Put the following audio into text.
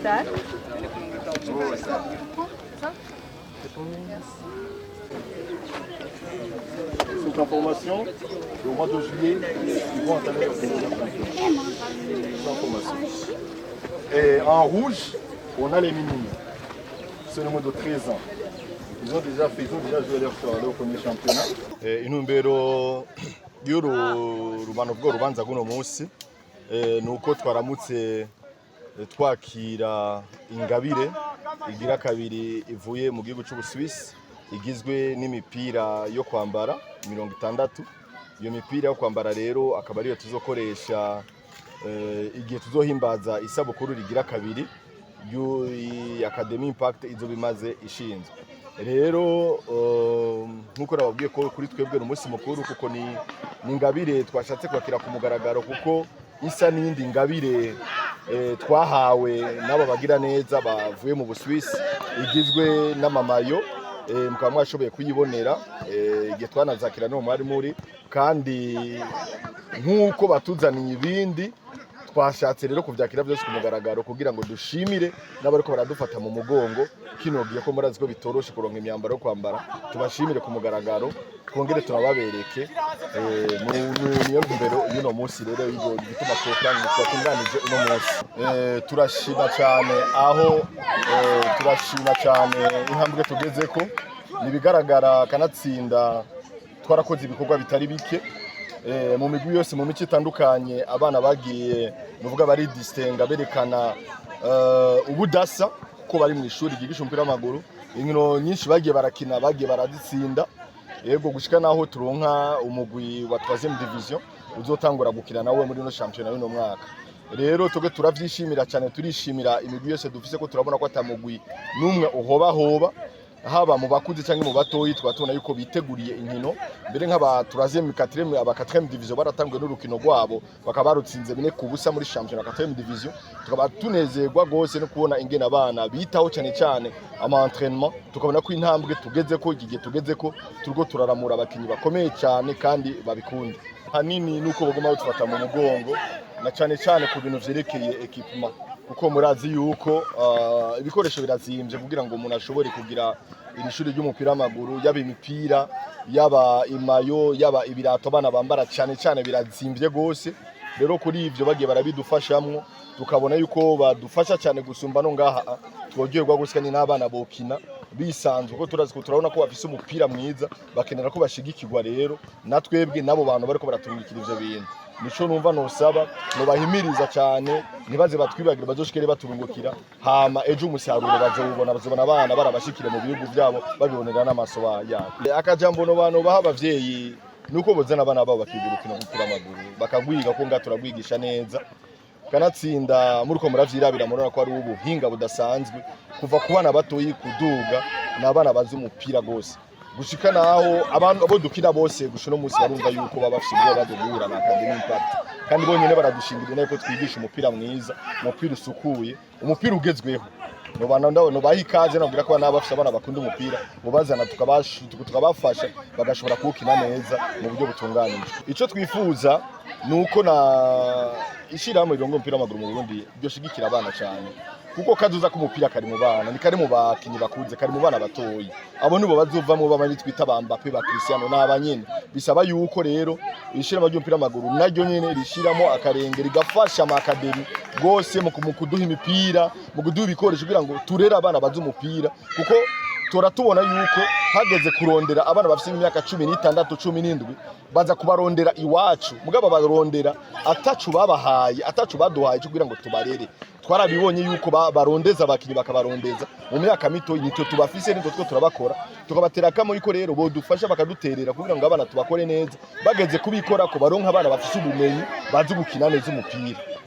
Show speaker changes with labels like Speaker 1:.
Speaker 1: Tac. Ça.
Speaker 2: Ils sont en formation et au mois de juillet, ils vont entamer leur championnat. Ils sont en formation. Et en rouge, on a les minimes. C'est le moins de 13 ans. Ils ont déjà joué leur premier championnat. Intumbero y'uru rubano bwo rubanza guno munsi ni uko twaramutse twakira ingabire igira kabiri ivuye mu gihugu cy'Ubusuwisi, igizwe n'imipira yo kwambara 60. Iyo mipira yo kwambara rero akaba ariyo tuzokoresha igihe tuzohimbaza isabukuru rigira kabiri Academy Impact izo bimaze ishinzwe. Rero nkuko nababwiye ko kuri twebwe ni umunsi mukuru, kuko ni ingabire twashatse kwakira ku mugaragaro, kuko isa n'iyindi ngabire twahawe n'aba bagira neza bavuye mu Busuwisi, igizwe n'amamayo, mukaba mwashoboye kuyibonera igihe twanazakira no mwari muri. Kandi nk'uko batuzaniye ibindi, twashatse rero kuvyakira byose ku mugaragaro kugira ngo dushimire n'abariko baradufata mu mugongo kino gihe, ko murazi ko bitoroshe kuronka imyambaro yo kwambara. Tubashimire ku mugaragaro, twongere turababereke. Niyo ntumbero y'uno munsi rero y'ibyo gituma twatunganije uno munsi. Turashima cyane aho turashima cyane intambwe tugezeko. Nibigaragara kanatsinda twarakoze ibikorwa bitari bike mu migwi yose, mu mico itandukanye. Abana bagiye nuvuga baridistinga, berekana ubudasa ko bari mu ishuri ryigisha umupira w'amaguru. Inkino nyinshi bagiye barakina, bagiye baraditsinda, yego, gushika naho turonka umugwi wa 3e division uzotangura gukina nawe muri no championnat y'uno mwaka. Rero twebwe turavyishimira cyane, turishimira imigwi yose dufise, ko turabona ko atamugwi n'umwe uhobahoba, haba mu bakuze cyangwa mu batoyi. Tukaba tubona yuko biteguriye inkino. Mbere nk'aba troisième, quatrième, aba quatrième division baratanguye n'urukino rwabo, bakaba barutsinze 4-0 muri championnat quatrième division. Tukaba tunezerwa gose no kubona ingene abana bitaho cyane cyane ama entraînement. Tukabona ko intambwe tugeze ko, iki gihe tugeze ko, turiko turaramura abakinyi bakomeye cyane kandi babikunda. Hanini nuko baguma badufata mu mugongo, na cyane cyane ku bintu vyerekeye équipement, kuko murazi yuko ibikoresho birazimvye kugira ngo umuntu ashobore kugira iri shuri ry'umupira w'amaguru, yaba imipira, yaba imayo, yaba ibirato abana bambara, cyane cyane birazimvye gose. Rero kuri ivyo bagiye barabidufashamwo, tukabona yuko badufasha cyane gusumba no ngaha tworyoherwa gose, kandi n'abana bokina bisanzwe, kuko turazi ko turabona ko bafise umupira mwiza, bakenera ko bashigikirwa. Rero na twebwe n'abo bantu bariko baraturungikira ivyo bintu, nico numva nosaba, nobahimiriza cyane ntibaze batwibagire, bazoshikere baturungukira, hama ejo umusaruro bazowubona, bazobona abana barabashikire mu bihugu byabo, babibonera n'amaso yabo. Akajambo no bantu baha abavyeyi nuko bozana abana babo bakiga urukino rw'umupira w'amaguru, bakagwiga, ko nga turagwigisha neza. Kanatsinda muriko muravyirabira, murabona ko ari ubuhinga budasanzwe kuva ku bana batoyi kuduga. Ni abana bazi umupira gose, gushika naho abantu abo dukina bose gushika no munsi barumva yuko baba bafise ubwoba bwo guhura na Academy Impact, kandi bonyene baradushingira intebe ko twigisha umupira mwiza, umupira usukuye, umupira ugezweho. Nobana nobaha ikaze, nabwira ko naba bafise abana bakunda umupira mubazana, tukabafasha bagashobora kuwukina neza mu buryo butunganije. Ico twifuza nuko na ishirahamwe rirongo umupira w'amaguru mu Burundi ryoshigikira abana cyane, kuko kazoza k'umupira kari mu bana, ni kari mu bakinyi bakuze, kari mu bana batoyi. Abo nibo bazovamwo bamwe twita ba Mbappe, ba Cristiano, n'aba nyene. Bisaba yuko rero ishirahamwe ry'umupira w'amaguru naryo nyene rishiramo akarenge, rigafasha ama académies gose mu kuduha imipira, mu kuduha ibikoresho, kugira ngo turere abana bazi umupira, kuko tora tubona yuko hageze kurondera abana bafite imyaka 16, 17, baza kubarondera iwacu, mugabo barondera atacu babahaye, atacu baduhaye cyo kugira ngo tubarere. Twarabibonye yuko barondeza abakinyi, bakabarondeza mu myaka mito. Nitwe tubafise, nitwe two turabakora, tukabatera akamo yuko rero bodufasha, bakaduterera kugira ngo abana tubakore neza, bageze kubikora ko baronka abana bafise ubumenyi, bazi gukina neza umupira.